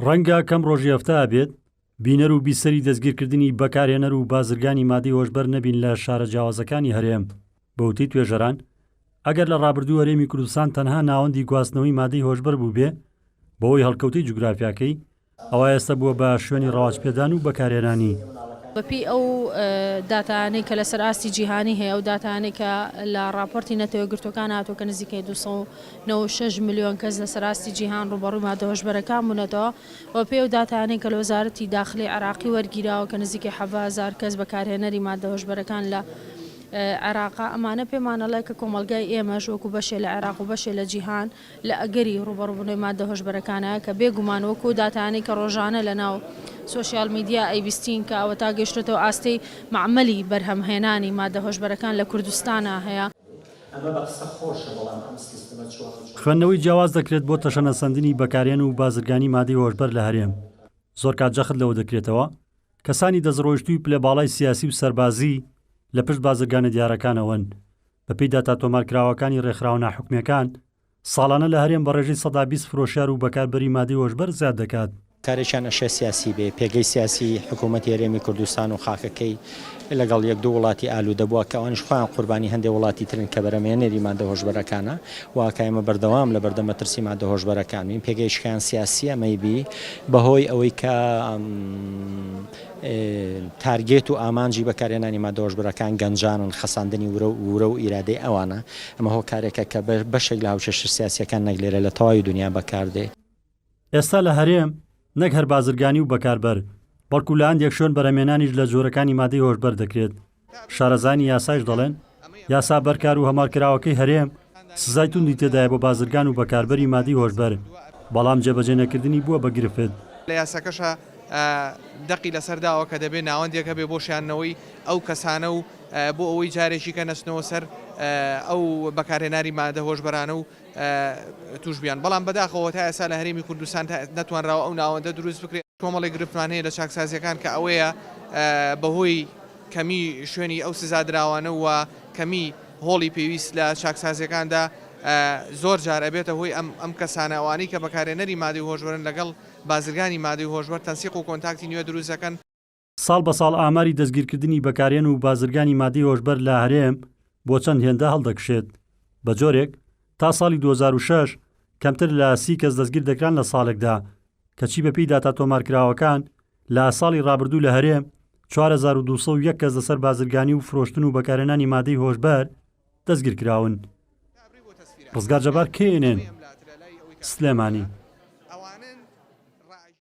ڕەنگە کەم ڕۆژی هەفتە بێت بینەر و بیسەری دەستگیرکردنی بەکارهێنەر و بازرگانی مادەی هۆشبەر نەبین لە شارە جیاوازەکانی هەرێم، بە وتەی توێژەران، ئەگەر لە ڕابردوو هەرێمی کوردستان تەنها ناوەندی گواستنەوەی مادەی هۆشبەر بووبێ بەهۆی هەڵکەوتەی جوگرافیاکەی، ئەوا ئێستا بووە بە شوێنی ڕەواجپێدان و بەکارهێنانی. بەپێی ئەو داتایانەی کە لەسەر ئاستی جیهانی هەیە، ئەو داتایانەی کە لە ڕاپۆرتی نەتەوە یەکگرتووەکان هاتووە کە نزیکەی 296 ملیۆن کەس لەسەر ئاستی جیهان ڕووبەڕووی مادە هۆشبەرەکان بوونەتەوە و بەپێی ئەو داتایانەی کە لە وەزارەتی داخلەی عێراقی وەرگیراوە کە نزیکەی 17 هەزار کەس بەکارهێنەری مادە هۆشبەرەکان لە عێراقە، ئەمانە پێمان ئەڵێ کە کۆمەڵگای ئێمەش وەکو بەشێ لە عێراق و بەشێ لە جیهان لە ئەگەری ڕووبەڕووبوونەوەی ماددە هۆشبەرەکانە کە بێ گومان وەکو ئەو داتایانەی کە ڕۆژانە لە ناو سۆشیال میدیا ئەیبیستین کە ئەوەتا گەیشتۆتەوە ئاستەی مەعمەلی بەرهەمهێنانی ماددە هۆشبەرەکان لە کوردستانا هەیە. خوێندنەوەی جیاواز دەکرێت بۆ تەشەنەسەندنی بەکارهێن و بازرگانی مادەی هۆشبەر لە هەرێم، زۆر کات جەخت لەوە دەکرێتەوە کەسانی دەستڕۆیشتووی پلە باڵای سیاسی و سەربازی لە پشت بازرگانە دیارەکانەوەن، بەپێی داتا تۆمارکراوەکانی ڕێکخراوە ناحکومییەکان، ساڵانە لە هەرێم بە ڕێژەی 20% فرۆشیار و بەکاربەری مادەی هۆشبەر زیاد دەکات. کارێکیان ئەشێ سیاسی بێ، پێگەی سیاسی حکوومەتی هەرێمی کوردستان و خاکەکەی لەگەڵ یەک دوو وڵاتی ئالوودە بووە کە ئەوانیش خۆیان قوربانی هەندێ وڵاتی ترن کە بەرهەمهێنەری مادە هۆشبەرەکانە و کە ئێمە بەردەوام لە بەردەم مەترسی مادە هۆشبەرەکان بین پێگەیشکیان سیاسیە مەیبی بەهۆی ئەوەی کە تارگێت و ئامانجی بەکارهێنانی مادە هۆشبەرەکان گەنجانن، خەساندنی ورە و ورە و ئیرادەی ئەوانە، ئەمە هۆکارێکە کە بەشێک لە هاوکێشە سیاسییەکان نەک لێرە لە تەواوی دونیا بەکاردێ. ئێستا لە هەرێم نەک هەر بازرگانی و بەکاربەر، بەڵکو لە هەندێک شوێن بەرهەمهێنانیش لە جۆرەکانی مادەی هۆشبەر دەکرێت، شارەزایانی یاسایش دەڵێن، یاسا بەرکار و هەموارکراوەکەی هەرێم سزای توندی تێدایە بۆ بازرگان و بەکاربەری مادەی هۆشبەر، بەڵام جێبەجێ نەکردنی بووە بە گرفت. لە یاساکەشا دەقی لەسەر داوە کە دەبێ ناوەندێک هەبێ بۆ شیاندنەوەی ئەو کەسانە و بۆ ئەوەی جارێکی کە نەچنەوە سەر ئەو بەکارهێناری مادە هۆشبەرانە و تووش بیان بەڵام بەداخەوە تا ئێستا لە هەرێمی کوردستان نەتوانراوە ئەو ناوەندە دروست بکرێت. کۆمەڵێک گرفتمان هەیە لە چاکسازییەکان کە ئەوەیە بەهۆی کەمی شوێنی ئەو سزادراوانە و کەمی هۆڵی پێویست لە چاکسازییەکاندا زۆر جار ئەبێتە هۆی ئەم ئەم کەسانە ئەوانەی کە بەکارهێنەری مادەی هۆشبەرن لەگەڵ بازرگانی مادەی هۆشبەر تەنسیق و کۆنتاکتی نوێ دروست دەکەن. ساڵ بە ساڵ ئاماری دەستگیرکردنی بەکارهێن و بازرگانی مادەی هۆشبەر لە هەرێم بۆ چەند هێندە هەڵدەکشێت، بە جۆرێک تا ساڵی 2006 کەمتر لە سی کەس دەستگیر دەکران لە ساڵێکدا، کەچی بەپێی داتا تۆمارکراوەکان لە ساڵی ڕابردوو لە هەرێم 4201 کەس لەسەر بازرگانی و فرۆشتن و بەکارهێنانی مادەی هۆشبەر دەستگیرکراون. ڕزگار جەبار، KNN، سلێمانی.